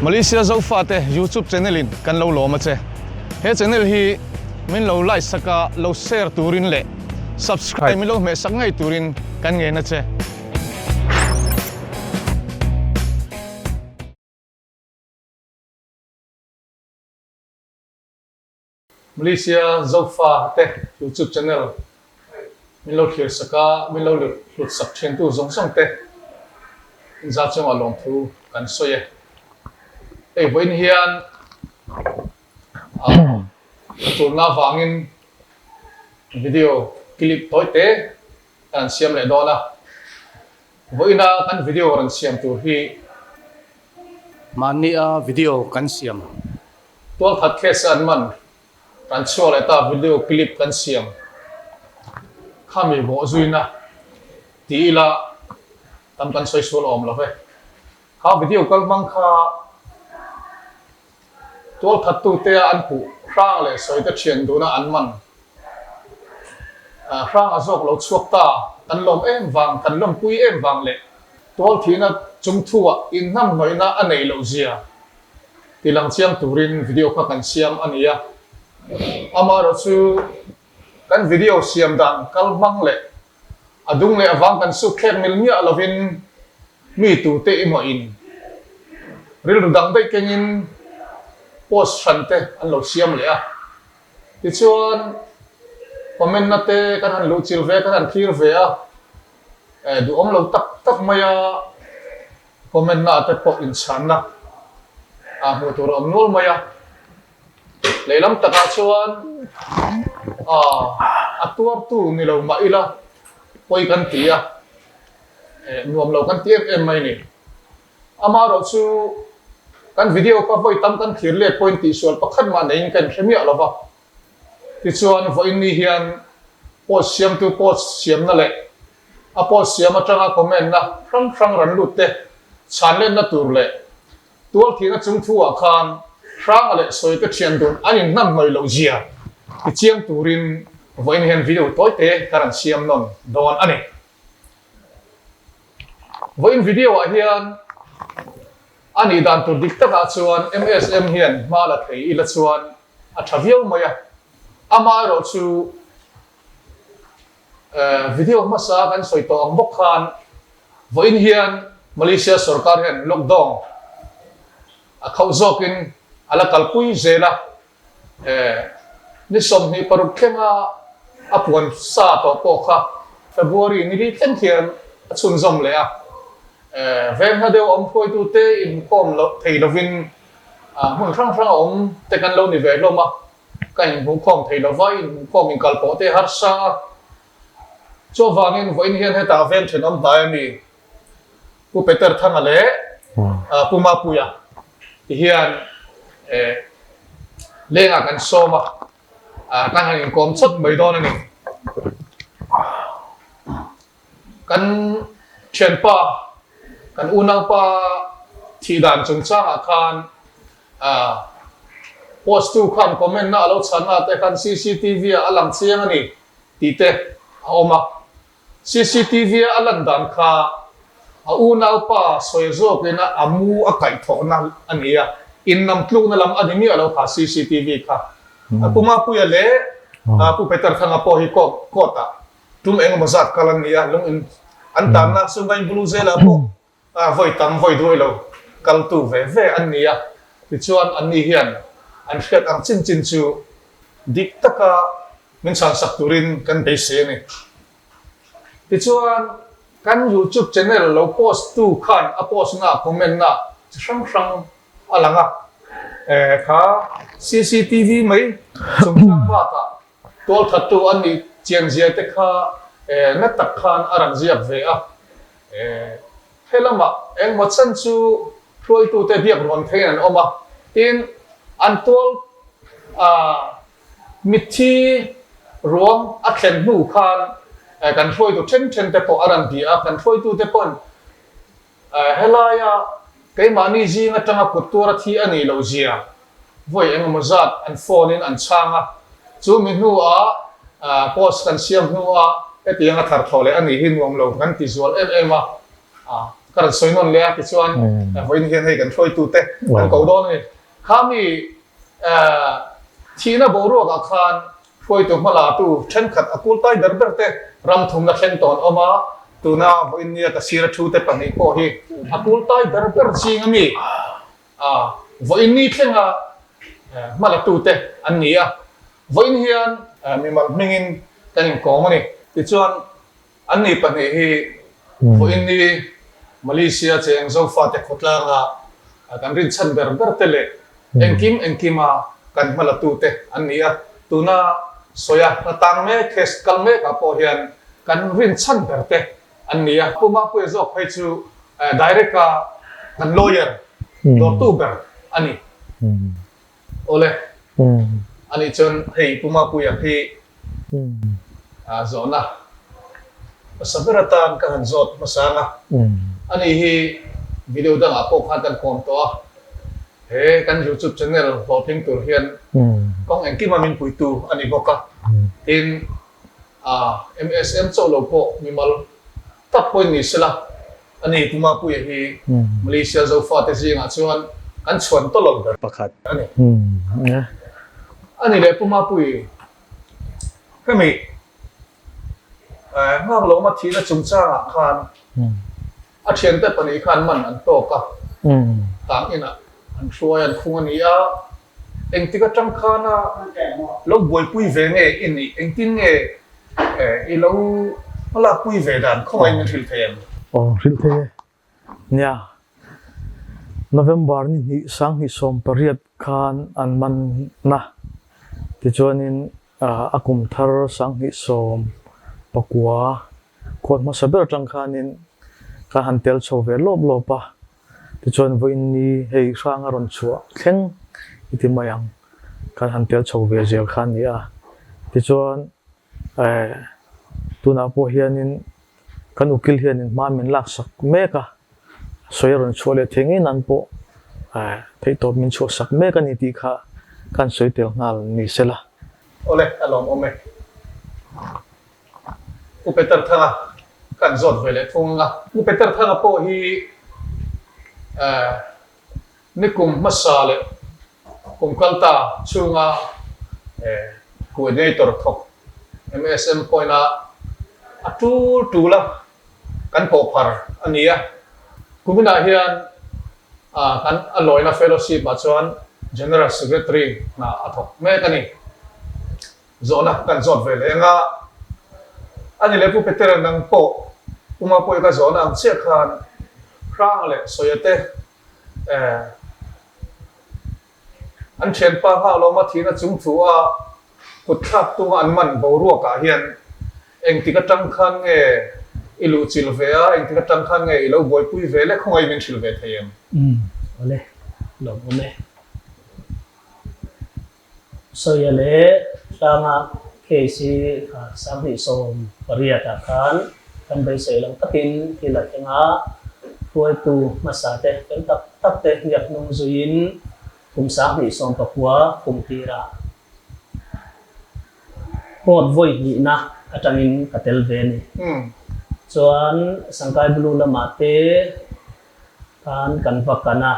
Malaysia Zofate YouTube channel in kan lo lawm a che. He channel hi min lo like sak a, lo share turin leh subscribe min lo hmeh sak ngei turin kan ngen a che. Malaysia Zofa te YouTube channel min lo thlir sak a, min lo hlut sak thiantu zawng zawng te inzat chungah lawmthu kan sawi e. Hei vawiin hian a tulna avangin video clip tawi te kan han siam leh dawn a. Vawiina kan video rawn siam tur hi mahnia video kan siam. Tualkhat case an man kan chhuak leh ta video clip kan siam khami bawh zuina ti ila tam kan sawi sual awm lo ve. Kha video kal hmang kha tualkhat tute a an puh hrang leh sawi te thian duna an man hrang a zawk lo chhuak ta kan lawm em vang kan lawmpui em vang leh tualthihna chungthu-ah inhnamhnawihna a neih loh zia Ti lang chiang turin video kha kan siam a ni a, amaherawh chu kan video siam dan kal hmang leh a dung leh avang kan suk thlek mil miah lovin mi tute emaw-in rilru dang daih kengin post hran te an lo siam leh a. Tichuan comment-na te kan han luhchilh ve, kan han thlir ve a, duhawm lo tak tak mai a. Comment na te pawh inchhanna ah hmuh tur a awm nual mai a. Lehlam takah chuan a tuartu ni lo mah ila pawi kan ti a, nuam lo kan ti em em mai a ni. Amaherawh chu kan video kha vawi tam kan thlir let pawhin tihsual pakhat mah neiin ka inhre miah lo va. Tichuan vawiin ni hian post siamtu post siamna leh A post siam atanga comment-na hrang hrang ran lut te chhan lenna tur leh tualthihna chung thu-ah khan Hranga leh Sawite thian dun an inhnam hnawih loh zia ti chiang turin vawiin hian video tawi te ka rawn siam nawn dawn a ni. Vawiin video-ah hian a nih dan tur dik takah chuan MSM hian hma la thei ila chuan a tha viau mai a, amaherawhchu Video hmasa kan sawi tawh ang bawk khan vawiin hian Malaysia sorkar hian lockdown a khauh zawkin a la kalpui zel a, ni 26 thlenga a puan sa tawh pawh kha February ni li thleng hian a chhunzawm leh a, veng hla deuh awm hruaitute inkhawm loh thei lovin hmun hrang hrang a awm te kan lo ni ve hlawm a. Ka inhmuhkhawm thei lo va, inhmuhkhawm inkal pawh te harsa a. Chuvangin vawiin hian hetah veng thenawm hnai a mi Pu Peter Thanga leh Pu Mapuia ti hian lengah kan sawm a, kan han inkawm chawt mai dawn a ni. Kan thianpa, kan unaupa thih dan chungchangah khan Post tu khan comment na a lo chhan a te khan cctv ah a lang chiang a ni tih te a awm a. Cctv a a lan dan kha a unaupa sawi zawkin a a mu a kaihthawhna a ni a, innam tlukna lam a ni miah lo kha cctv kha. Pu Mapuia leh Pu Peter Thanga pawh hi court court ah tum engemaw zat kal an ni a, lung in an tanna Sungai Bulu zelah pawh A vawi tam vawi duai lo kaltu ve ve an ni a, tichuan anni hian an hriat ang chin chin chu dik taka min chhansak turin kan beisei a ni. Tichuan kan YouTube channel lo post tu khan a post na comment na chi hrang hrang a lang a, kha cctv mai chungchang bakah Tualthattu an nih chianzia te kha na tak khan a rawn ziak ve a. He lamah engmaw chan chu hruaitute biak rawn theiin an awm a, tin an tual mitthi ruang a thlen hnu khan kan hruaitu then then te pawh a rawn bia a, kan hruaitute pawhin Helaia keimahni zing atanga kut tuar a thi a nih loh zia vawi engemaw zat an phone in an chhang a, chu mi hnuah post kan siam hnua hetiang a thar thlawh leh a nih hi nuam lo kan ti zual em em a. Ka rawn sawi nawn leh a, tichuan vawiin hian hei kan hruaitute kan ko dawn a ni. Khami thihna boruakah khan hruaitu hmalatu thenkhat a kultai ber ber te ram thumna thleng tawh an awm a, tuna vawiin nia ka sira thu te pahnih pawh hi a kultai ber ber zing a mi vawiin ni thlenga hmalatute an ni a. Vawiin hian mimal hmingin kan inkawm a ni. Tichuan An ni pahnih hi vawiin ni Malaysia cheng Zofate khawtlanga kan rinchhan ber ber te leh engkim engkima kan hmalatute an ni a. Tuna sawia hna tang mek, case kal mekah pawh hian kan rinchhan ber te an ni a. Pu Mapuia zawk phei chu direct a kan lawyer dawrtu ber a ni. Awle, anih chuan hei Pu Mapuia hi Zawhna hmasa ber atan ka han zawt hmasa ang a, ani hi video dangah pawh khan kan kawm tawh a, he kan youtube channel hlawhtling tur hian kawng engkima min puitu a ni bawk a, tin MSM chauh lo pawh mimal tak pawhin ni sela, Ani Pu Mapuia hi Malaysia Zofate zingah chuan kan chhuan tawlh lo ber pakhat a ni. Ani leh Pu Mapui hemi Nghakloama thihna chungchangah khan a thiante pahnih khan man an tawk a, tang inah an hruai an khung a ni a, engtik atang khana lo buaipui ve nge i nih, engtin nge i lo hmalakpui ve dan khawngaihin min hrilh thei em? Aw, hrilh thei e. Nia, November ni hnih 2018 khan an man na, tichuanin a kum thar 2019 khuat hmasa ber atang khanin kan han tel chho ve lawp lawp a, tichuan vawiin ni hei hrang a rawn chhuah thleng i ti mai ang, kan han tel chho ve zel kha a ni a, tichuan tunah pawh hianin Kan ukil hianin hma min laksak mek a, sawi a rawn chhuah leh thei ngei nan pawh theihtawp min chhuahsak mek a ni tih kha kan sawi tel nghal ni se la. Awle, a lawmawm e. Pu Peter Thanga kan zawt ve leh thung ang a. Pu Peter Thanga pawh hi Nikum hmasa leh kum kalta chhunga coordinator thawk MSM pawina a tul tul a kan pawhphar a ni a. Kuminah hian kan a lawina fellowship ah chuan General Secretary hna a thawk mek a ni. Zawhna kan zawt ve leh anga a ni leh Pu Petera nang pawh Pu Mapuia ka zawhna ang chiah khan Hrang leh Sawia te Eh. An thianpa nghak lo ma thihna chung thu a kut thlak tunga an man boruakah hian engtik atang khan nge i luh chilh ve a, engtik atang khan nge i lo buaipui ve le khawngaih min hrilh ve thei em? Umm, awle, lawmawm e. Sawia leh Tlanga case hi kha 2018 ah khan kan beisei lo takin thil a thleng a, hruaitu hmasa te fel tak tak te hniak hnung zuiin kum 2019 kum tirah court vawi hnihna atangin ka tel ve a ni. Chuan Sangkai Blue lamah te khan kan va kan a.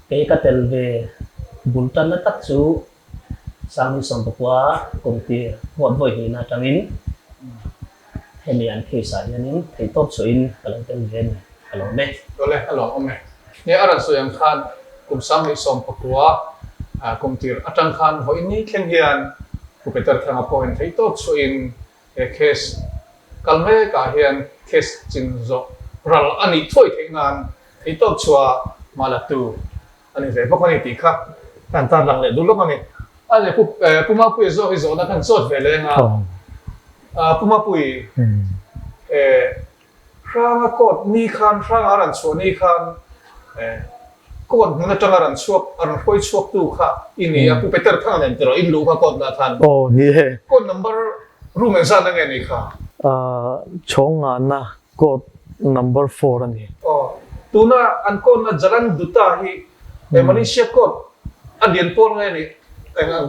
Kei ka tel ve bul tanna tak chu 2019 kum tir huat vawi hnihna atangin hemi an case ah hianin theihtawp chhuahin ka lo tel ve a ni. Ka lawm e. Awle, a lawmawm e. Nia a rawn sawi ang khan kum 2019 kum tir atang khan vawi ni thleng hian Pu Peter Thanga pawhin theihtawp chhuahin He case kal mekah hian case chin zawh ral a nih thuai theih nan theihtawp chhuah hma la tu a ni ve bawk a ni tih kha kan tan lang leh duh lawk a ni. A ni Pu Pu Mapuia zawk hi zawhna kan zawt ve leng a, Pu Mapui Hranga court ni khan, Hranga a rawn chhuah ni khan court hmun atanga rawn chhuak, a rawn hruai chhuak tu kha i ni a, Pu Peter Thanga nen tiraw in luh kha court lah khan. Aw ni e. Court number room engzatna nge ni kha? Chhawng ngahna court number four a ni. Aw, tuna an court na Jalan Duta hi Malaysia court a lian pawl nge ni eng ang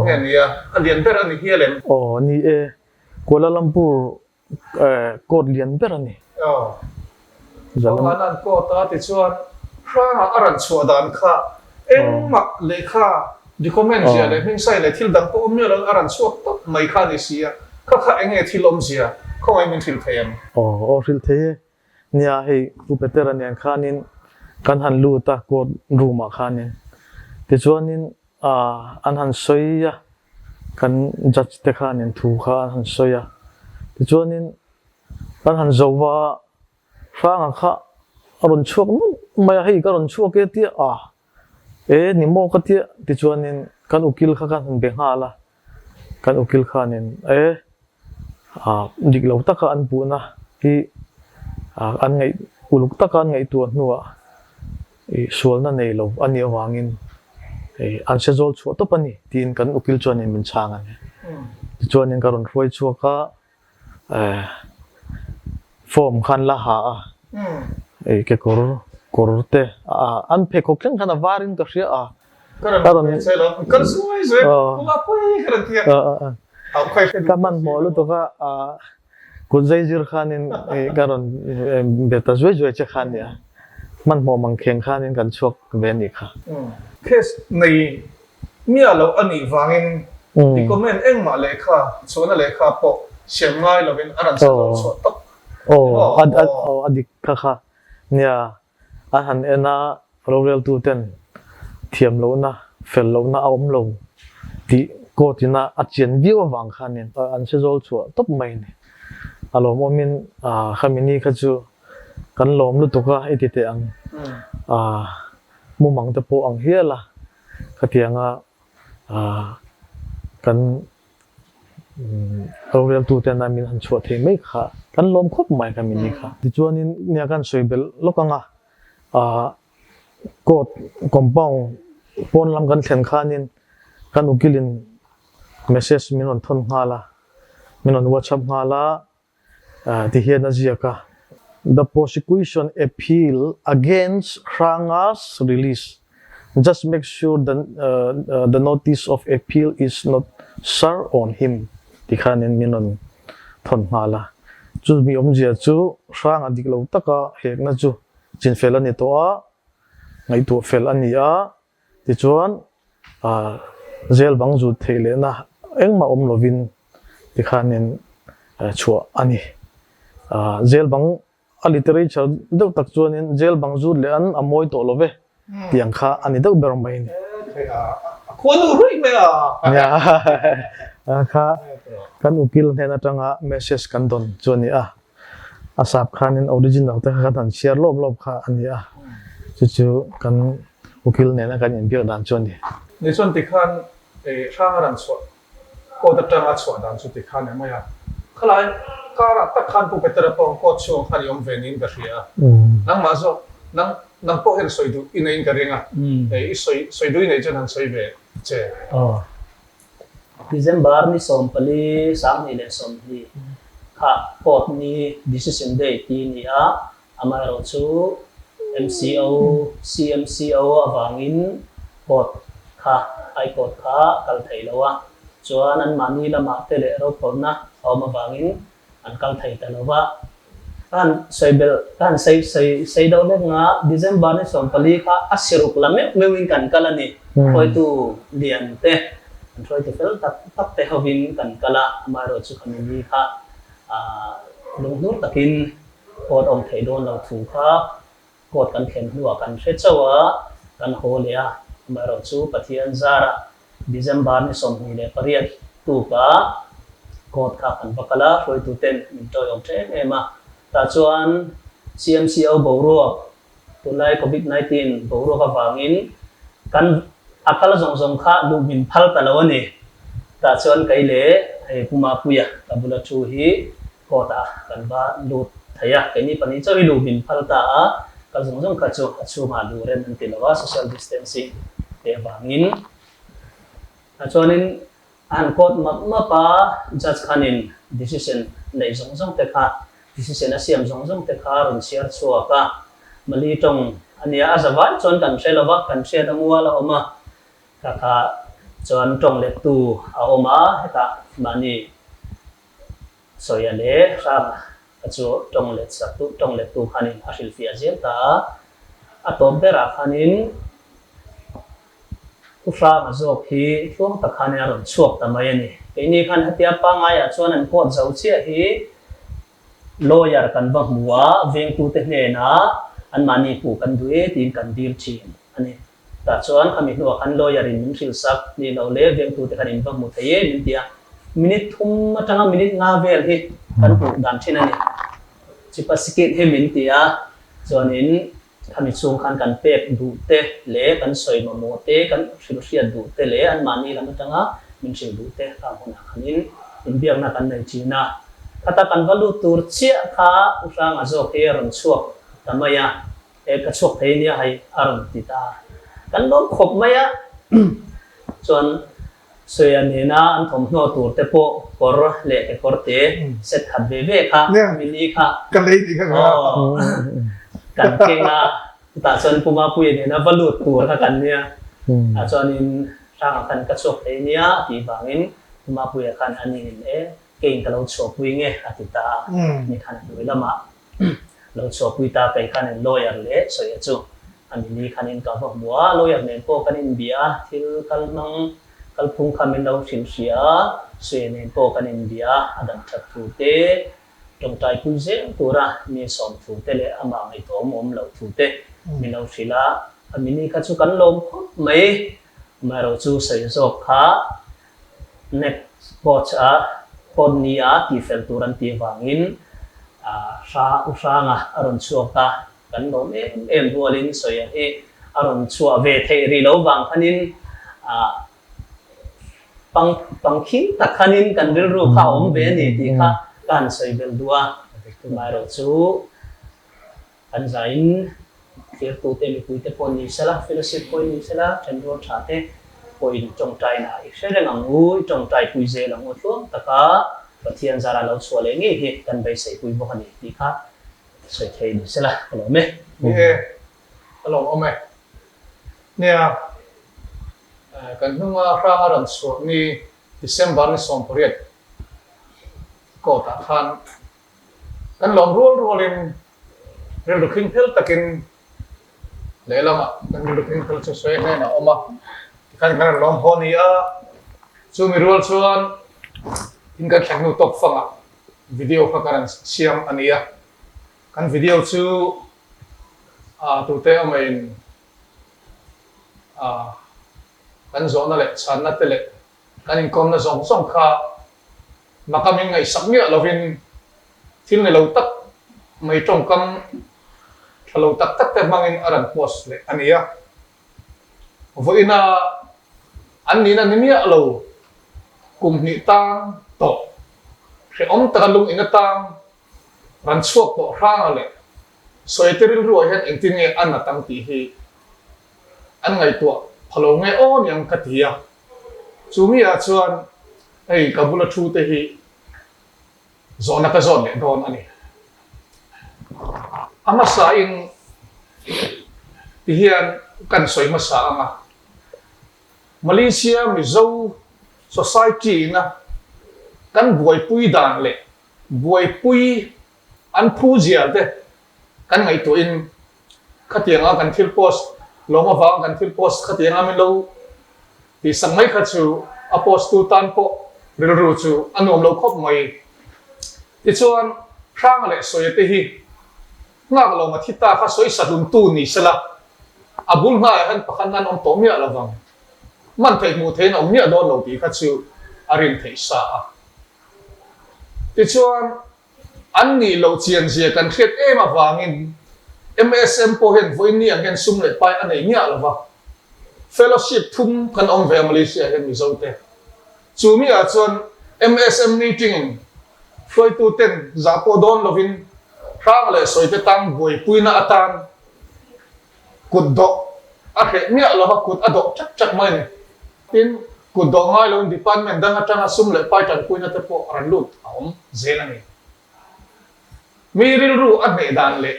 nge ni a, a lian ber a ni hial em? Aw ni e, Kuala Lumpur Court lian ber a ni. Aw. Zalam. Pangana an court a tichuan Hranga a rawn chhuah dan kha engmah lehkha document zia leh hming sign leh thil dang pawh awm miah lo in a rawn chhuak tawp mai kha a ni si a, kha kha enge thil awmzia khawngaih min hrilh thei em? Aw aw hrilh thei e. Nia hei Pu Petera nen khanin kan han lut a court room ah khanin tichuanin ah an han sawi a kan judge te khanin thu kha an han sawi a tichuanin kan han zo va Hranga kha a rawn chhuak nawlh mai a hei ka rawn chhuak e tia ah e ni maw ka tia tichuanin kan ukil kha kan han be nghal a Kan ukil khanin e dik lo taka an puhna hi an ngaih uluk taka an ngaihtuah hnuah sualna nei lo a nih avangin an hre zawl chhuah tawp a ni tiin kan ukil chuanin min chhang a ni. Tichuanin ka rawn hruai chhuak a. Form khan la ha a, kekawr kawr te an pheikhawk thleng khan a var in ka hria a. Ka rawn Ka hmanhmawh lutuk a, kut zai zir khanin ka rawn be ta zuai zuai che kha a nia. Hmanhmawh mangkheng khanin kan chhuak ve a nih kha. Case nei Miah loh a nih vangin document engmah lehkha, chhuahna lehkha pawh siam ngai lovin a rawn sawi chhuah tawp. Aw, aw, a dik kha kha. Nia, an han en a, roreltu ten thiam lohna, fel lohna a awm lo tih court ina a chian viau avang khanin an hre zawl chhuah tawp mai a ni. A lawmawmin khami ni kha chu kan lawm lutuk a i ti teh ang. Mumang te pawh ang hial a. Khatianga kan roreltute na min han chhuah thei mai kha kan lawm khawp mai kha min ni kha. Tichuanin nia kan sawi belh lawk anga court compound pawn lam kan thlen khanin kan ukilin message min rawn thawn nghal a, min rawn whatsapp nghal a. Ti hian a ziak a. The prosecution appeal against Hranga's release. Just make sure the the notice of appeal is not served on him ti khanin min rawn thawn nghal a. Chumi awmzia chu Hranga dik lo taka hekna chu chinfel a ni tawh a, ngaihtuah fel a ni a. Tichuan, zel bang zut theih lehna engmah awm lovin tikhanin chhuah a ni. Zel bang a literature deuh tak chuanin zel bang zut leh an a mawi tawh lo ve tih ang kha a ni deuh ber mai a ni. A khua duh ruih mai a. Nia, kha kan ukil hnen atanga message kan dawn chu a ni a. A sap khanin original te kha kan han chhiar lawp lawp kha a ni a, chu chu kan ukil nena kan inbiak dan chu a ni. Ni chuan tikhan hrang a rawn chhuah, court atanga a chhuah dan chu tikhan em mai a, khalai karah tak khan Pu Petera pawh court chhungah khan i awm ve niin ka hria a, nangmah zawk nang nang pawh hian sawi duh i neiin ka ring a, i sawi sawi duh i neih chuan han sawi ve che. December ni 14 2020 kha court ni decision day ti ni a, amaherawh chu MCO, CMCO avangin court kha High Court kha kal thei lo a, chuan anmahni lamah te leh rokhawlhna a awm avangin an kal thei ta lo va. Ka han sawi belh, ka han sawi sawi sawi deuh hlek nga, December ni 14 kha a siruk la meuh meuhin kan kal a ni. Hruaitu lian te, an hruaitu fel tak tak te hovin kan kal a, amaherawh chu khami ni kha ah lunghnur takin court awm theih dawn lo thu kha court kan thlen hnuah kan hre chauh a, kan haw leh a, amaherawh chu Pathian zarah December ni 28 tukah court kha kan va kal a, hruaituten min tawiawm tha em em a. Tah chuan CMCO boruak, tunlai Covid 19 boruak avangin kan a kal zawng zawng kha luh min phal ta lo a ni. Tah chuan kei leh hei Pu Mapuia ka bula thu hi Court ah kan va lut thei a, keini pahnih chauh hi luh min phal ta a, kal zawng zawng kha chu a chhungah luh rem an ti lo a, social distancing te avangin. Tah chuanin a han court map map a, judge khanin decision neih zawng zawng te kha, decision a siam zawng zawng te kha rawn chhiar chhuak a, Mali tawng a nia, a zavai chuan kan hre lo va, kan hriat a mual a awm a, kha kha chuan tawng lettu a awm a, hetah mahni Sawia leh Hrama Kha chu tawng let sak tu, tawng let tu khanin a hrilhfiah zel ta a. A tawp berah khanin Pu Hranga zawk hi tluang tak khanin a rawn chhuak ta mai a ni. Keini khan hetia pangaiah chuan an court zo chiah hi lawyer kan va hmu a, vengtute hnenah anmahni hmuh kan duh e tiin kan dil thin a ni. Tah chuan khami hnuah khan lawyer in min hrilh sak ni lo le vengtute khan in va hmu thei e min ti a, minute thum atanga minute nga vel hi kan hmuh dan thin a ni. Chipa sikit hi min ti a, chuanin khami chhung khan kan pek duh te leh kan sawi mamawh te, kan hrilh hriat duh te leh anmahni lam atanga min hrilh duh te khang hunah khanin inbiakna kan nei thin a. Khata kan va lut tur chiah kha U Hranga zawk hi a rawn chhuak ta mai a. He ka chhuak thei nia hei a rawn ti ta. Kan lawm khawp mai a, chuan Suia nena an thawmhnaw tur te pawh kawr leh kekawr te set khat ve ve kha mini kha Ka lei tih kha aw kan keng a, chutah chuan Pu Mapuia nena va lut tur kha kan nia. Ah chuanin Hrangah khan ka chhuak thei nia tih vangin Pu Mapuia khan a nin e keiin ka lo chhuahpui nge a ti ta a, ni khan a hnuai lamah Lo chhuahpui ta kei khan in lawyer leh sawi chu a mini khan in ka va hmu a, lawyer nen pawh kan inbia a, thil kal hmang kalphung kha min lo hrilh hria a, Suia nen pawh kan inbia a, a dam that thu te, tawngtai pui zel tura mi sawm thu te leh amah ngaihtuahawm awm loh thu te min lo hrilh a, a mini kha chu kan lawm khawp mai, amaherawh chu sawi zawk kha Next coach a court ni a tihfel tur an tih vangin Hra U Hranga a rawn chhuak a, kan lawm em em rualin sawi hi a rawn chhuah ve theih rih lo vang khanin pang pangkhing tak khanin kan rilru kha a awm ve a ni tih kha ka han sawi belh duh a, amaherawhchu Kan zaiin thirtute mipuite pawh ni sela, fellowship pawhin ni sela, thenrual tha te pawhin tawngtaina i hre reng ang u, i tawngtai pui zel ang u tluang taka Pathian zara lo chhuah leh ngei hi kan beisei pui bawk a ni tih kha sawi thei ni sela ka lawm e. Ni e, ka lawm awm e. Nia, kan hnunga hranga rawn chhuah ni December ni 18 court ah khan Kan lawm rual rualin rilru khing phel takin lehlamah kan rilru khing phel chu sawi hnenah a awm a, tikhan kan rawn lawm haw ni a, chumi rual chuan in kan thleng hnu tawk fangah video kha ka rawn siam a ni a, kan video chu tute awmaiin kan zawhna leh chhanna te leh kan inkawmna zawng zawng kha Maka min ngaihsak miah lovin thil ni lo tak mai tawngkam tha lo tak tak te hmangin a rawn post leh a ni a. Vawiina an nihna ni miah lo kum hnih tang tawh hrehawm taka lung in atang rawn chhuak tawh hranga leh sawite rilruah hian engtin nge a nat ang tih hi an ngaihtuah pha lo nge aw niang ka ti a. Chu miah chuan hei ka bula thu te hi zawhna ka zawt leh dawn a ni. A hmasa in ti hian kan sawi hmasa ang a, Malaysia Mizo Society ina kan buaipui dan leh buaipui an phu zia te kan ngaihtuahin Khatianga kan thil post lawm avanga kan thil post khatianga min lo tihsak mai kha chu a post tu tan pawh rilru chu a nuam lo khawp mai. Tichuan Hranga leh Sawia te hi nghak lo ma thi ta kha sawi sahlum tu ni sela a bul hnaiah hian pakhat nan awm tawh miah lovang. Man theih hmuh theihin a awm miah dawn lo tih kha chu a rin theih sa a. Tichuan An nih loh chian zia kan hriat em avangin MSM pawh hian vawiin ni ang hian sum leh pai a nei miah lo va. Fellowship thum kan awm ve a Malaysia hian Mizo te. Chu mi ah chuan MSM meeting in hruaitu ten zah pawh dawn lovin hrang leh sawi te tang buaipuina atan kut dawh a hreh miah lo va, kut a dawh ṭak ṭak mai a ni. Tin, kut dawh ngai loin department dang aṭanga sum leh pai ṭanpuina te pawh rawn lut a awm zel a ni. Mi rilru a hneh dan leh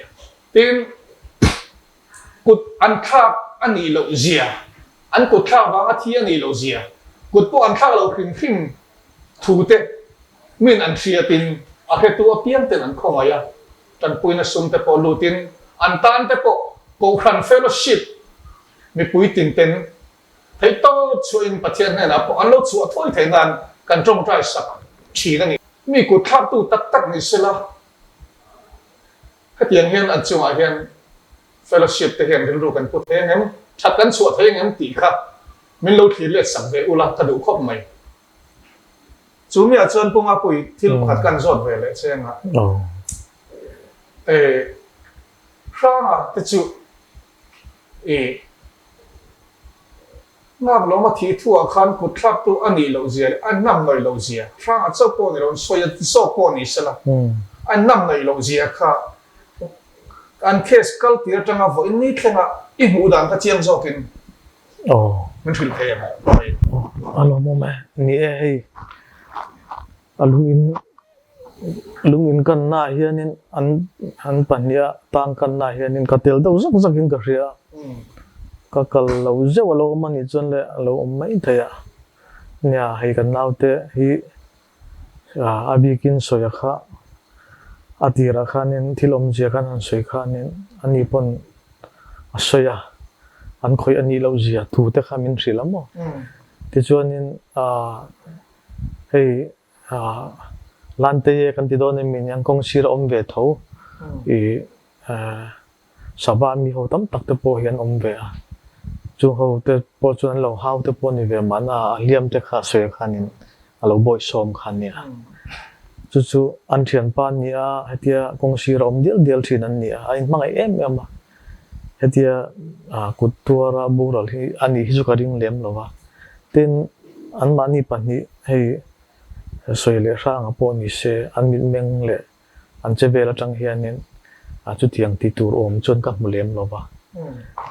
tin, kut an thlak a nih loh zia, an kut thlak vanga thi a nih loh zia, kut pawh an thlak loh hrim hrim thu te min an hriatin. A hretu apiang ten an khawngaih a, tanpuina sum te pawh lutin an tan te pawh Kohhran Fellowship mipui tin ten theih tawp chhuahin Pathian hnenah pawh an lo chhuah thuai theih nan kan tawngtai sak thin a ni. Mi kut thlaktu tak tak ni sela, hetiang hian an chungah hian Fellowship te hian rilru kan pu thei ang em, that kan chhuah thei ang em tih kha min lo thlir let sak ve ula ka duh khawp mai. Chu miah chuan Pu Ngapui thil pakhat kan zawt ve leh che anga e Hranga te chu i Ngak lawma thih thuah khan kut thlaktu a nih loh zia leh a hnam ngaih loh zia, Hranga chauh pawh ni lo an sawi a zawk pawh ni sela a hnam ngaih loh zia kha an case kal tir atanga vawiin ni thlenga i hmuh dan kha chiang zawkin min hrilh thei ang. A lawmawm e. Ni e hei a lung in lung in kanna ah hianin an an pahniha tang kanna ah hianin ka tel deuh zak zakin ka hria a. Ka kal lo zeuh a lo awm a nih chuan le a lo awm mai thei a. Nia hei kan naute hi A bikin sawi a kha a tirah khanin thil awmzia khan han sawi khanin ani pawn a sawi a, an khawih a nih loh zia thu te kha min hrilh a maw? Tichuanin hei Lantei e kan ti dawn em mi nia kawng sir a awm ve tho i Sabah mi ho tam tak te pawh hi an awm ve a, chung ho te pawh chuan an lo hau te pawh a ni ve mahna a hliam te kha sawi khanin a lo bawihsawm kha a nia. Chu chu an thianpa an ni a, hetia kawng sir a awm dial dial thin an ni a, an inhmangaih em em a, hetia kut tuara boral hi a nih hi chu ka ring lem lo va. Tin, anmahni pahnih hei sawi leh hranga pawh ni se an mitmeng leh An che vel atang hianin chutiang ti tur awm chuan ka hmu lem lo va.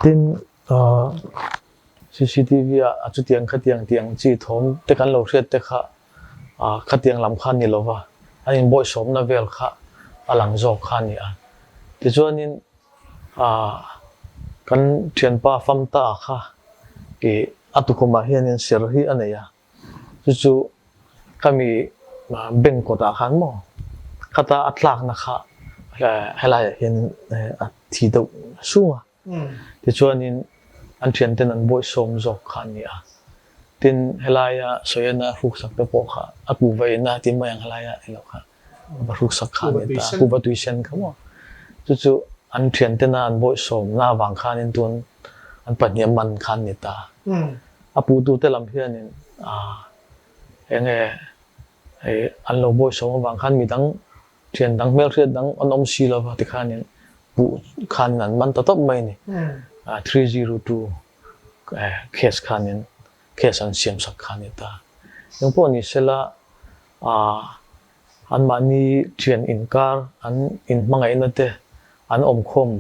Tin, cctv ah chutiang khatiang tih ang chi thawm te kan lo hriat te kha khatiang lam kha a ni lo va, an inbawihsawmna vel kha a lang zawk kha a ni a. Tichuanin kan thianpa Famta kha ih a tukhumah hianin ser hi a nei a. Chu chu khami bank kawtah khan maw khata a tlakna kha helaiah hian a thi deuh sung a, tichuanin an thianten an bawihsawm zawk kha a ni a. Tin, helaia sawiana hruksak te pawh kha a kuhva ina ti mai ang helaia ilo kha va hruksak kha a ni ta, kuhva tuisen kha maw. Chu chu an thiantena an bawihsawmna avang khanin tun an pahnih a man kha a ni ta. A puhtute lam hianin eng nge hei an lo bawihsawm avang khan midang thian dang hmelhriat dang an awm si lova tikhanin puh khanin an man ta tawp mai a ni. 302 case khanin case an siam sak kha a ni ta. Engpawh ni sela Anmahni thian inkar an inhmangaihna te an awmkhawm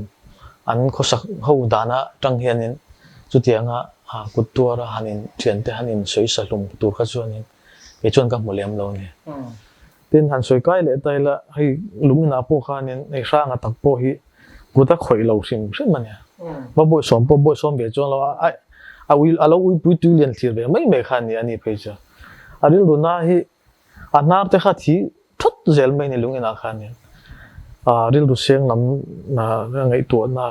an khawsak ho dana tang hianin chutianga kut tuara han in thian te han in sawi sa hlum tur kha chuanin kei chuan ka hmu lem lo a ni. Tin, han sawi kai leh ta ila hei lung inah pawh khanin hei hranga tak pawh hi kut a khawih lo hrim hrim a nia. Va bawihsawm pawh bawihsawm ve chuan lo a a ui a lo uipui tui lian thlir ve mai mai kha a ni a ni phei chu. A rilru na hi A hnar te kha thi thawt zel mai ni lung inah khanin rilru seng lam ngaihtuahna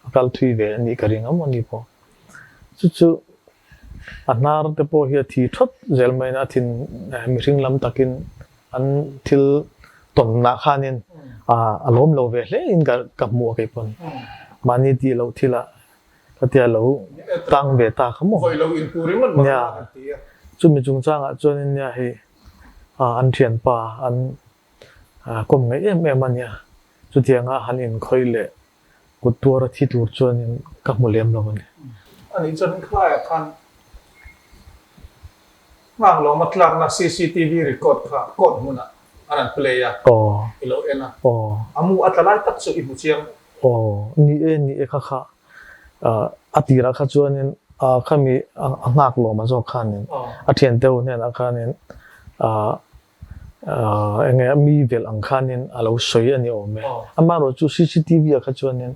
a kal thui ve a nih ka ring a maw ni pawh. Chu chu a hnar te pawh hi a thi thawt zel mai a thin mihring lam takin an thil tawnna khanin a lawm lo ve hle in ka hmu a kei pawn. Mahni tih loh thilah Khatia lo tang ve ta kha maw? Vawi lo in pu ringawt mah a han ti a. Chumi chungchangah chuanin nia hei an thianpa an kawm ngaih em em a nia. Chutianga han inkhawih leh kut tuara thi tur chuanin ka hmu lem lo a ni. Anih chuan khlaiah khan Nghak lawma tlakna cctv record kha court hmunah a rawn play a, i lo en a. A mu a tla lai tak chu i hmu chiang. Aw, ni e, ni e kha kha a tirah kha chuanin khami a nghak lawma zawk khanin a thiante ho hnenah khanin eng nge mi velh ang khanin a lo sawi a ni awm e. Amaherawh chu cctv ah kha chuanin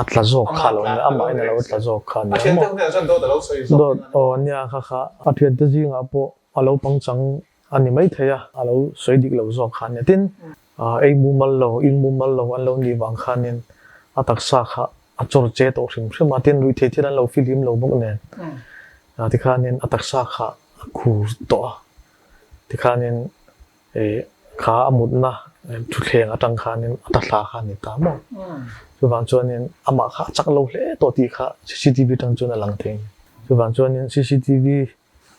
a tla zawk kha lo nia, amahin a lo tla zawk kha a ni a maw? A thiante hnenah chuan dawt a lo sawi zawk Dawt, aw nia kha kha. A thiante zingah pawh a lo pangchang. a ni maithei a, a lo sawi dik lo zawk kha a nia. Tin, ei mumal lo, in mumal lo an lo nih vang khanin a taksa kha a chawr che tawh hrim hrim a, tin ruihtheih thil an lo fihlim lo bawk nen tikhanin a taksa kha a khur tawh a, tikhanin kha a mutna thutthleng atang khanin a ta thla kha a ni ta maw. Chuvang chuanin amah kha a chak lo hle tawh tih kha cctv atang chuan a lang thei a ni. Chuvang chuanin cctv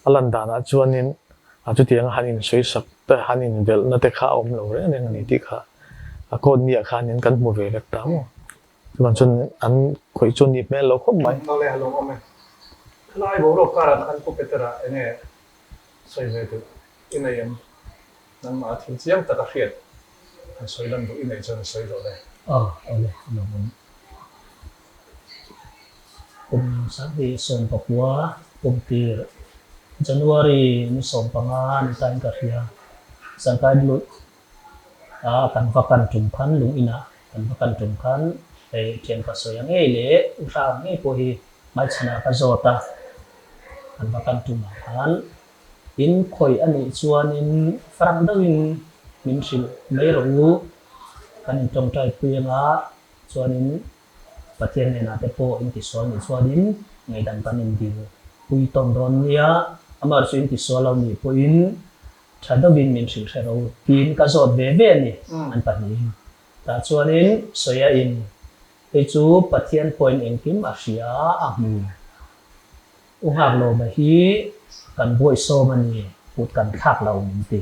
A lan danah chuanin a chutianga han insawisak te, han invelhna te kha a awm lo reng reng a ni tih kha a court niah khanin kan hmu ve vek ta maw? Chuvang chuan an khawih chu nih hmel lo khawp mai. Awle a lawm awm e. Khalai boruak karah khan Pu Petera enge sawi ve duh i nei em? Nangmah a thil chiang tak a hriat han sawi lan duh i neih chuan i sawi rawh le. Aw, awle a lawm awm. Kum 2019 kum tir January ni 15 ni tain ka hria. Sangkai lut a kan va kan tum khan lung inah kan va kan tum khan hei thianpa sawi ang ngei leh u hra ang ngei pawh hi hmaichhanah ka zawt a, kan va kan tumah khan in khawih a nih chuanin farang deuhin min hrilh mai rawh u, kan intawngtai pui anga chuanin Pathian hnenah te pawh intisual nih chuanin ngaihdam kan indil pui tawn dawn nia, amaherawhchu chu intisual lo nih pawhin tha deuhin min hrilh hre ro tiin ka zawt ve ve a ni an pahnihin. Tah chuanin Soya in hei chu Pathian pawhin engkim a hria a hmu. U Nghakloba hi kan buaihsawm a ni, kut kan thlak lo min ti.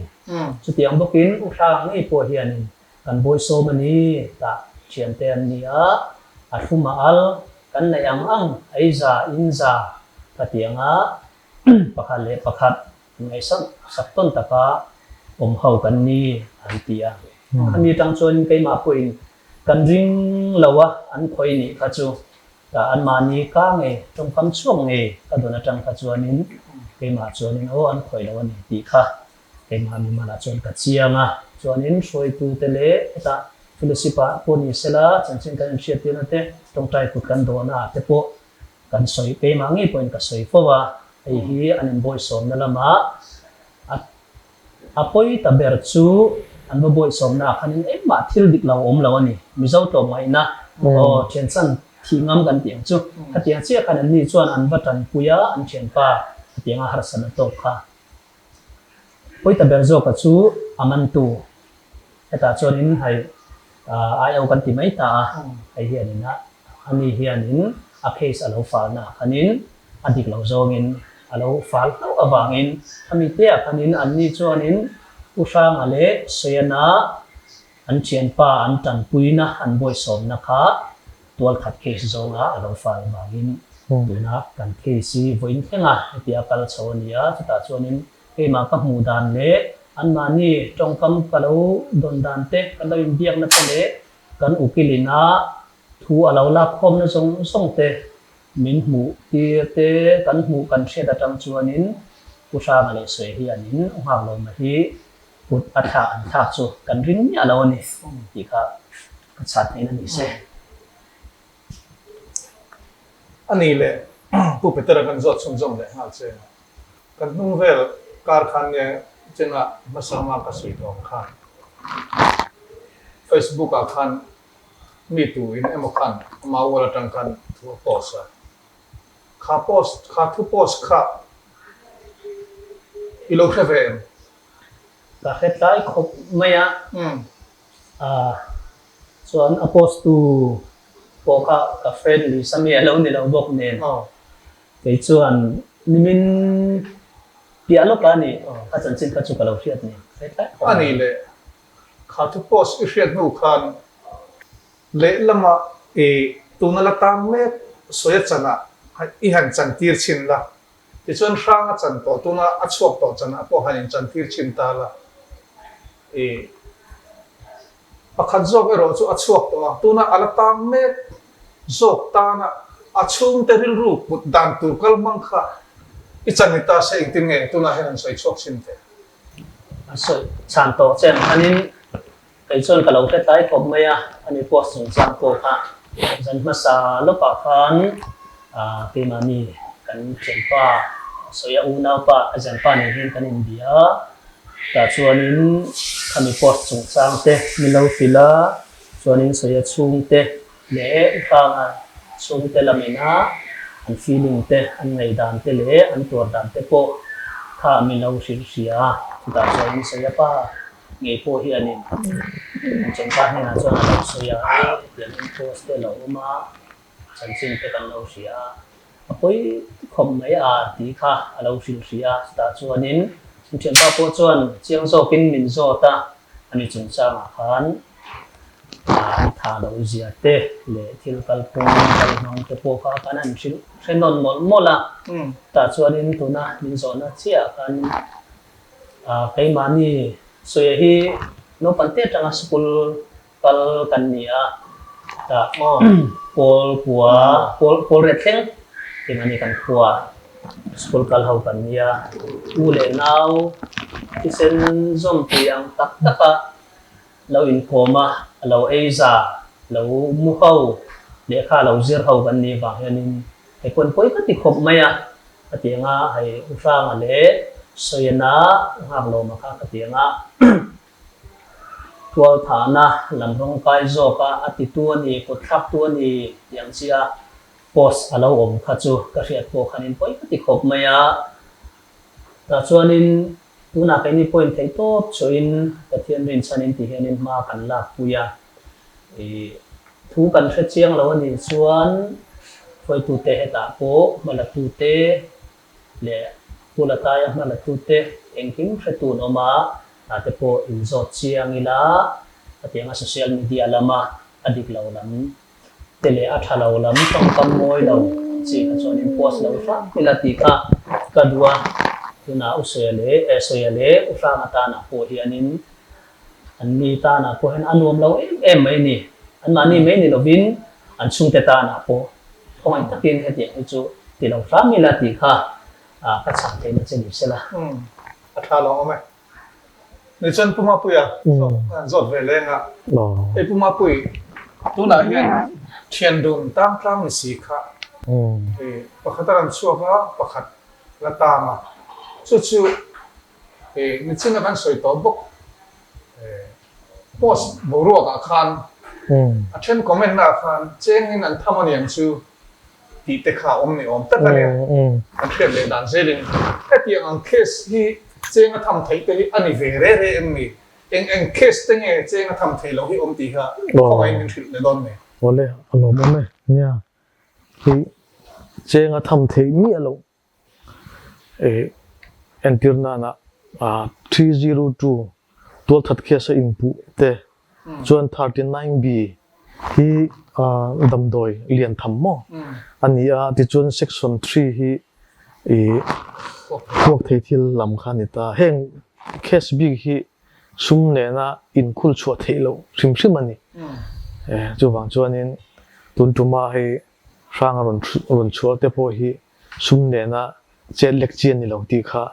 Chutiang bawkin U Hrang ngei pawh hianin Kan bawisawm a ni tah thiante an ni a, a thlum a al, kan neih ang ang, ei za, in za ka ti ang a, pakhat leh pakhat ngaihsak sak tawn taka awm ho kan ni an ti a. Khami atang chuan keimah pawhin kan ring lo a, an khawi nih kha chu tah anmahni ka ngei, tawngkam chhuak ngei ka dawn atang kha chuanin keimah chuanin aw an khawi lo a ni tih kha Keimah mimalah chuan ka chiang a, chuanin hruaitute leh hetah fellowship-ah pawh ni sela chanchin kan inhriattirna te, tawngtai kut kan dawhnaah te pawh kan sawi, keimah ngei pawhin ka sawi fo a, hei hi an inbawihsawmna lamah a a pawi ta ber chu an va bawihsawmnaah khanin engmah thil dik lo a awm lo a ni, Mizo tlawmngaihna aw thianchhan thih ngam kan tih ang chu, khatiang chiah khan anni chuan an va tanpui a, an thianpa khatianga harsatna tawk kha. Pawita ber zawka chu a mantu. Hetah chuanin hei IO kan ti mai ta a, hei hianin a ani hianin a case a lo falna ah khanin a dik lo zawngin a lo fal hlauh avangin khami te ah khanin anni chuanin U Hranga leh Soyana an thianpa an tanpuina an bawisawmna kha tualkhat case zawnga a lo fal avangin tuna kan case hi vawiin thleng a hetia kal chho a ni a, chutah chuanin keimah ka hmuh dan leh anmahni tawngkam ka lo dawn dan te, kan lo inbiakna te leh kan ukilin a thu a lo lak khawmna zawng zawng te min hmuh tir te kan hmuh kan hriat atang chuanin Pu Hranga leh Sawi hianin nghak lo mah hi Kut a thla an thlak chu kan ring miah lo a ni tih kha ka chhan theihna ni se. A ni leh Pu Petera kan zawt chhunzawm leh nghal che. Kan hnung vel kar khan nge chena hmasa lama ka sawi tawh ang khan Facebook ah khan mi tu in emaw khan ama wall atang khan thu a post a. Kha post kha thu post kha i lo hre ve em? Ka hre tlai khawp mai a, chuan a post tu pawh kha ka friend Lisa mi a lo ni lo bawk nen kei chuan nimin piah lawk a ni a chanchin kha chu ka lo hriat ni hre tlai khawp mai. A ni le, kha thu post i hriat hnu khan lehlamah i tuna la tang mek sawi a chanah i han chantir chhin la. Tichuan hrang a chan tawh tuna a chhuak tawh chanah pawh han inchantir chhin ta la. I pakhat zawk erawh chu a chhuak tawh a, tuna a la tang mek zawk tana a chhungte rilru put dan tur kal hmang kha i chan ni ta se engtin nge tunah hian an sawi chhuak chhin teh? A sawi chhan tawh che ang khanin Kei chuan ka lo hre tlai khawp mai a, ani post chungchang pawh kha zan hmasa lawkah khan keimahni kan thianpa Sawia unaupa a zanpa nen hian kan inbia a. Tah chuanin khami post chungchang te min lo hrilh a, chuanin Sawia chhungte leh Hranga chhungte lamina an feeling te, an ngaihdan te leh an tuar dan te pawh kha min lo hrilh hria a. Chutah chuanin Sawia pa ngei pawh hianin an chengpa hnenah chuan a lo sawi a, e hetiang in post te a lo awm a, chanchin te kan lo hria a, a pawi khawp mai a tih kha a lo hrilh hrih a, chutah chuanin an thianpa pawh chuan chiang zawkin min zawt a, ani chungchangah khan an tha lo zia te leh thil kalphung kal hmang te pawh kha kan han hrilh hre nawn mawlh mawlh a, chutah chuanin tuna min zawhna chiahah khan keimahni sawi hi naupang te atanga school Kal kan ni a, tah pawl kua, pawl pawl ret thleng tih a ni kan khua school kal ho kan nia, u leh nau thisen zawmpui ang tak taka lo inkawm a, lo ei za, lo mu ho, lehkha lo zir ho kan nih vang hianin hei pawn pawi ka ti khawp mai a, ka ti ang a, hei U Hranga leh Sawiana Nghak Lawma kha ka ti ang a. Tualthahna lam rawngkai zawka a titu a ni, kutthlaktu a ni tih ang chi a post a lo awm kha chu ka hriat pawh khanin pawi ka ti khawp mai a. Tah chuanin tunah keini pawhin theih tawp chawhin Pathian rinchhanin ti hianin hma kan lakpui a. Ih thu kan hre chiang lo a nih chuan hruaitute hetah pawh hmalatute leh Pu Lataia hmalatute engkim hretu an awm a, hna te pawh inzawt chiang ila, hetianga social media lama a dik lo lam te leh a tha lo lam tawngkam mawi lo ang chi kha chuan in post lo hram ila tih kha ka duh a, tunah U Sawia leh eh Sawia leh U Hranga tanah pawh hianin an ni tanah pawh hian a nuam lo em em mai a ni, anmahni mai ni lovin an chhungte tanah pawh. Khawngaih takin hetiang hi chu ti lo hram ila tih kha ka chhan theihna che ni sela. Umm a tha lo awm e. Ni chuan Pu Mapuia zawk zawt ve leng a. Hei Pu Mapui tunah hian thian dun tang tlang ni si kha pakhat a rawn chhuak a pakhat la tang a chu chu nichin a kan sawi tawh bawk. Post boruak ah khan a then comment na ah khan chengin an tham aniang chu tih te kha awm ni awm tak ania. Kan hriat leh dan zelin hetiang ang case hi cheng a tham theih te hi a ni ve re re em ni? Eng eng case te nge cheng a tham theih loh hi awm tih kha khawngaihin min hrilh leh dawn ni? Awle a lawm awm e nia hi cheng a tham theih miah loh Entir nana 302 tualthat case a inpuh te chuan 39B hi damdawi lian tham maw a ni a, tichuan section 3 hi puak thei thil lam kha a ni ta. Heng case bik hi sum nena inkhul chhuah theih loh hrim hrim a ni. Chuvang chuanin tun tuma hei hrang a rawn chhuah te pawh hi Sum nena chet lek chi a ni lo tih kha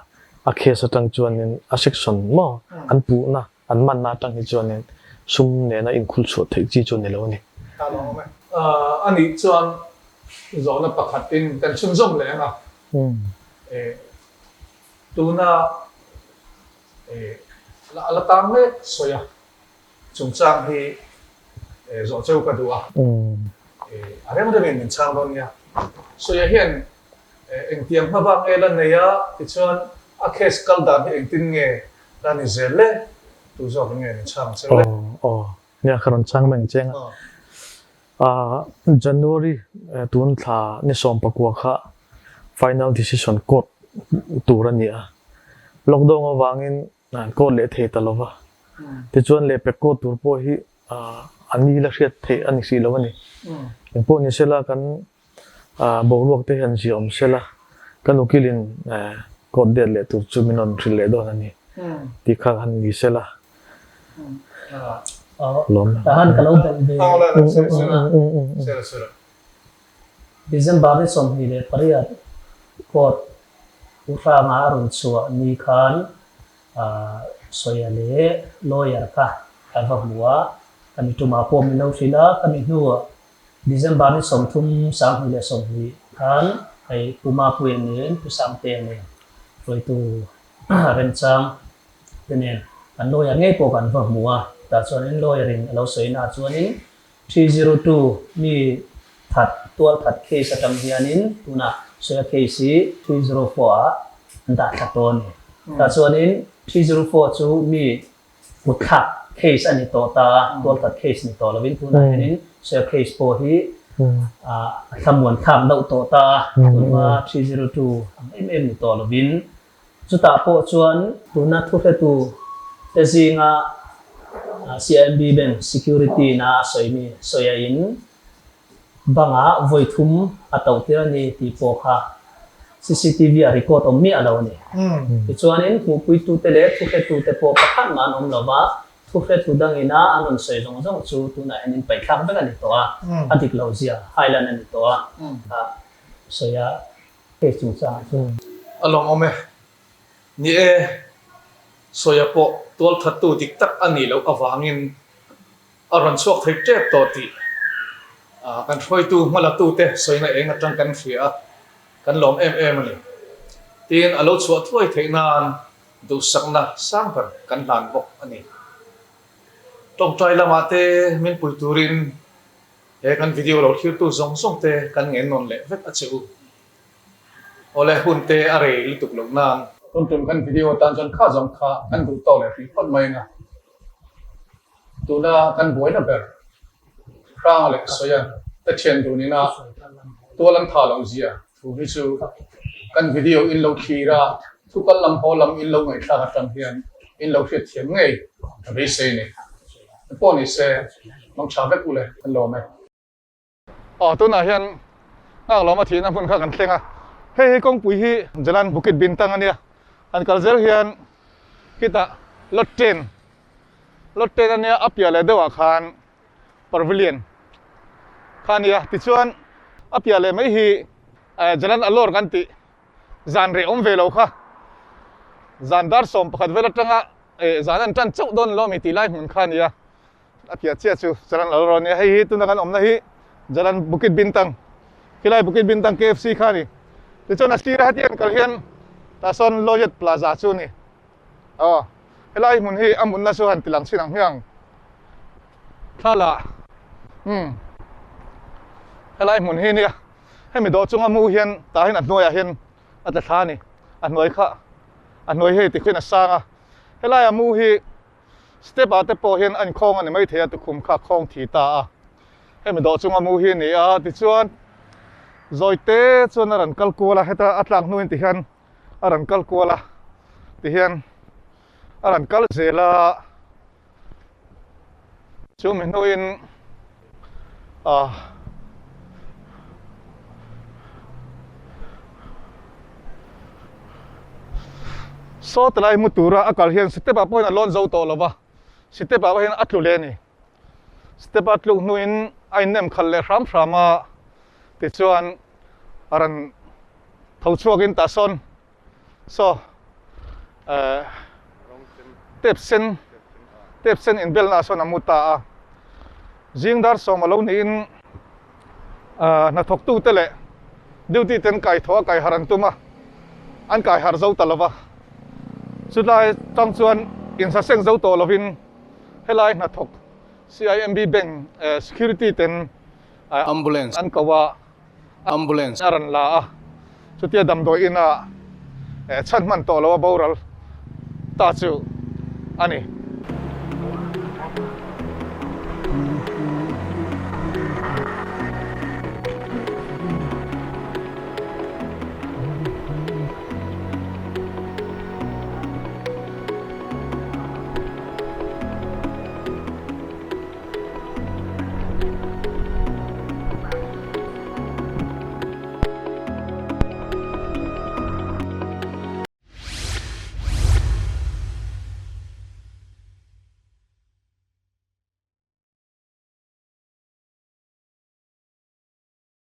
a case atang chuanin a section maw an puhna an manna atang hi chuanin sum nena inkhul chhuah theih chi chu a ni lo a ni. Ta lo awm e. A nih chuan zawhna pakhatin kan chhunzawm leh ang a. Tuna a la tang mek sawi a. Chungchang hi zawh cheu ka duh a, a rem remin min chhang dawn nia. Sawia hian engtiang hma bak nge la nei a, tichuan a case kal dan hi engtin nge la ni zel le? Tu zawk in nge min chhang cheu le? Aw aw, nia ka rawn chhang mai ang cheng a. January tun thla ni 19 kha final decision court tur a ni a, lockdown avangin An court leh thei ta lova. Tichuan lehpek court tur pawh hi a ni la hriat theih a ni hrih lo a ni. Engpawh ni sela kan boruak te hian ziah awm sela kan ukilin court date leh tur chu min rawn hrilh leh dawn a ni tih kha han ni sela. Lawm. Tahan ka lo belh ve. December ni 28 court U Hranga a rawn chhuah ni khan Sawia leh lawyer kha ka va hmu a, ka mi tumah pawh min lo hrilh a, ka mi hnuah December ni 30 2020 khan hei Pu Mapuia nen Pu Sangtea nen hruaitu remchang. te nen kan lawyer ngei pawh kan va hmu a, tah chuanin lawyer in a lo sawi na chuanin 302 mi that tual that case atang hianin tunah Soya case hi 304 ah an dah thla tawh a ni. Tah chuanin 304 chu mi Kutthlak case a ni tawh ta a, tualtat case ni tawh lovin tunah hianin Soya case pawh hi a thlamuan thlak deuh tawh ta a, tunhma 302 ang em em ni tawh lovin. Chutah pawh chuan tuna thuhretu te zinga CIMB Bank security na a sawi mi Soya in Bangah vawi thum a toh tir a ni tih pawh kha cctv a record awm miah lo a ni. Tichuanin hmuhpuitute leh thuhretute pawh pakhat mah an awm lo va, thuhretu dangina an rawn sawi zawng zawng chu tunah hian in paihthlak vek a ni tawh a, a dik lo zia highland a ni tawh a, a sawi a case chungchangah chuan. A lawmawm e. Ni e, Sawia pawh tualthattu dik tak a nih loh avangin A rawn chhuak thei tep tawh tih kan hruaitu hmalatute sawina eng atang kan hria a, kan lawm em em a ni. Tin, a lo chhuah thuai theih nan duhsakna sang ber kan hlan bawk a ni. Tawngtai lamah te min pui turin he kan video lo thlirtu zawng zawng te kan ngen nawn leh vek a che u. Awle hun te a rei lutuk loh nan. Tun tum kan video atan chuan kha zawng kha kan duh tawk leh hrih phawt mai ang a. Tuna kan buaina ber Hranga leh Sawian te thian dun ina tual an tha loh zia thu hi chu kan video in lo thlir a, thu kal lam haw lam in lo ngaihthlak atang hian in lo hriat thiam ngei ka beisei ni. Pawh ni se mang tha vek u le kan lawm e. Aw tunah hian nghak lawma thihna hmun kha kan thleng a, hei hi kawngpui hi Jalan Bukit Bintang a nia, han kal zel hian khitah Lot Ten, Lot Ten a nia a piah leh deuhah khan Pavilion kha a nia, tichuan a piah leh mai hi Jalan Alor kan tih zan reh awm ve lo kha zan dar 11 vel atanga zan an tan chauh dawn lawm i tih lai hmun kha a nia. A piah chiah chu Jalan Alor a nia, hei hi tuna kan awmna hi Jalan Bukit Bintang, khilai Bukit Bintang KFC kha a ni. Tichuan a sira heti an kal hian tah sawn Loyet Plaza chu a ni. Aw, helai hmun hi a mutna chu han ti lang chin ang hmiang thla umm helai hmun hi nia hemi dawh chunga mu hian tah hian a hnuaiah hian a tla thla a ni, a hnuai kha a hnuai hei tikhian a sang a, helaia mu hi. Step ah te pawh hian a inkhawng a ni maithei a, tukhum kha a khawng thi ta a, hemi dawh chunga mu hi a ni a, tichuan zawi te chuan a rawn kal kual a, heta a tlak hnuin tihian a rawn kal kual a, tihian a rawn kal zel a, chumi hnuin ah. Saw ti lai hmu tura a kal hian step ah pawh hian a lawn zo tawh lo va, step ah pawh hian a tlu leh a ni. Step a tluk hnuin a innem khalh leh hram hram a, tichuan a rawn tho chhuakin tah sawn saw eh tep sen tep sen inbelna ah sawn a mu ta a. Zing dar 10 a lo niin hnathawktute leh duty te an kai thaw a, kai harh an tum a, an kai harh zo ta lo va. Chulai tang chuan insaseng zo tawh lovin helai hnathawk CIMB Bank security ten Ambulance an ko a, Ambulance a rawn la a, chutia damdawi ina chhan hman tawh lo a boral ta chu a ni.